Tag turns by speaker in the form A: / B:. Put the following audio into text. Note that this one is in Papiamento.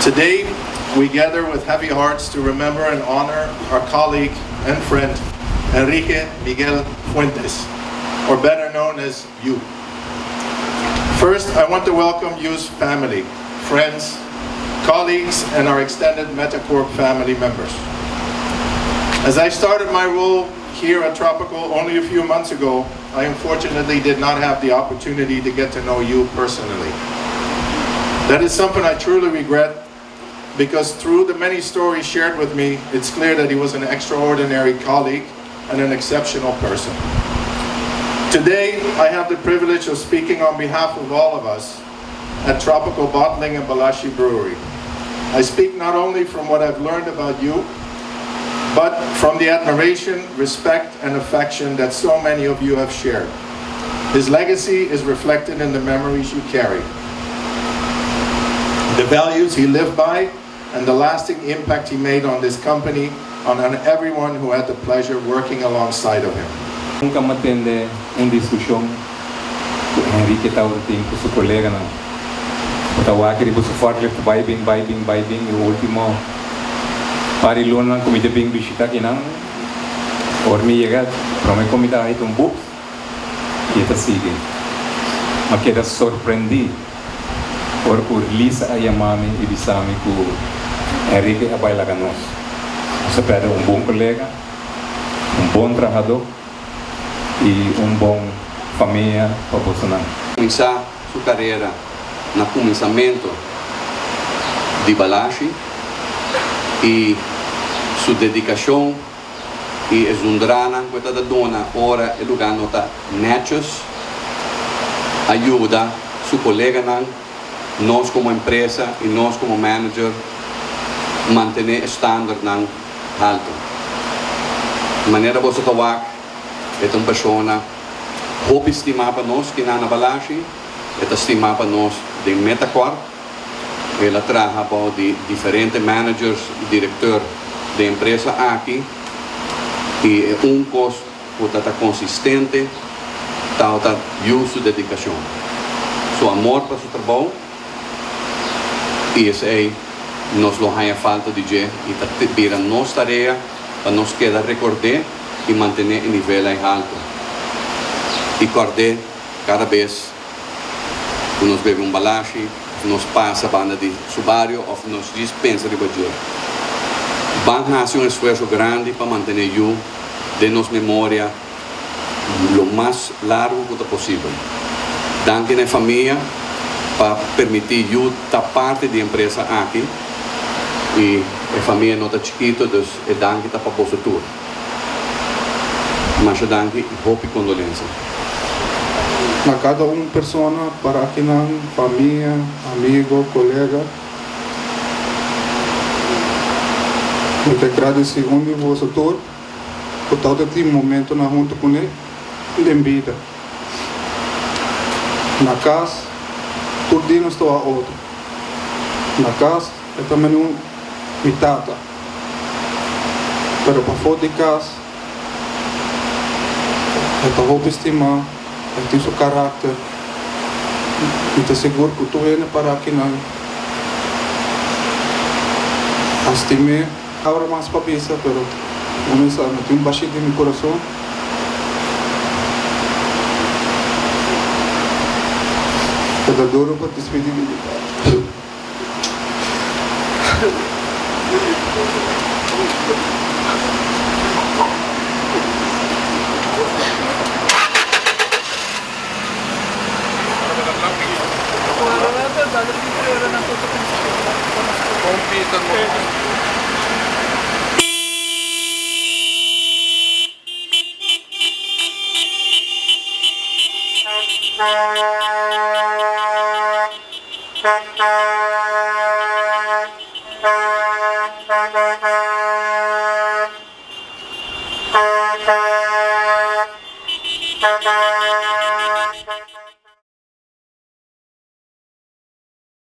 A: Today, we gather with heavy hearts to remember and honor our colleague and friend, Enrique Miguel Fuentes, or better known as Yu. First, I want to welcome Yu's family, friends, colleagues, and our extended Metacorp family members. As I started my role here at Tropical only a few months ago, I unfortunately did not have the opportunity to get to know you personally. That is something I truly regret because through the many stories shared with me, it's clear that he was an extraordinary colleague and an exceptional person. Today, I have the privilege of speaking on behalf of all of us at Tropical Bottling and Balashi Brewery. I speak not only from what I've learned about you, but from the admiration, respect, and affection that so many of you have shared. His legacy is reflected in the memories you carry, the values he lived by, and the lasting impact he made on this company and on everyone who had the pleasure working alongside of him.
B: Nunka m'a tende un diskushon ku Enrique tabatin ku su koleganan. Bo ta wak riba su forklift bai bin, bai bin, bai bin i ultimo par di lunanan ku mi ta bin bishita kinan, ora mi yega prome ku mi ta haita un buks i e ta sigui. M'a keda sorprendí ora ku Lisa a yama mi i bisa mi ku Enrique a bai laga nos. Nos a pèrdè un bon kolega, un bon trahadó i un bon famia pa bosonan.
C: Kuminsá su karera na kuminsamentu di Balashi i su dedikashon i e zundranan ku e ta ta duna ora e lugá no ta nètjes a yuda su koleganan, nos komo empresa i nos komo manager mantené e standardnan haltu. Manera boso ta wak e ta un persona hopi stimá pa nos kinan na Balashi, e ta stimá pa nos den Metacorp. El a traha bou di diferente managers i directeur den empresa aki i e un kos ku ta ta konsistente tabata yu su dedikashon, su amor pa su trabou i esei nos lo haña falta di dje i ta bira nos tarea pa nos keda rekord'é i mantené e nivel ei haltu i kòrd'é kada bes ku nos bebe un balashi òf nos pasa banda di su bario òf nos djis pensa riba dje. Ban hasi un esfuerso grandi pa mantené yu den nos memoria lo mas largu ku ta posibel. Danki na e famia pa permití yu ta parti di e empresa aki i e famia no ta chikitu dus e danki ta pa boso tur. Masha danki i hopi kondolensia.
D: Na kada un persona para akinan, famia, amigo, kolega, mi ta gradisí un di boso tur ku tabata tin momentonan huntu kuné den bida. Na kas, tur dia nos ta wak otro. Na kas e ta meni un mi tata. Pero pafó di kas e ta hopi stimá, e tin su karakter. Mi ta sigur ku tur hende para akinan a stim'é. Ahora mas pa bisa, pero bo mester sa, mi tin un bashí den mi kurason. E ta duru pa dispidí di mi tata.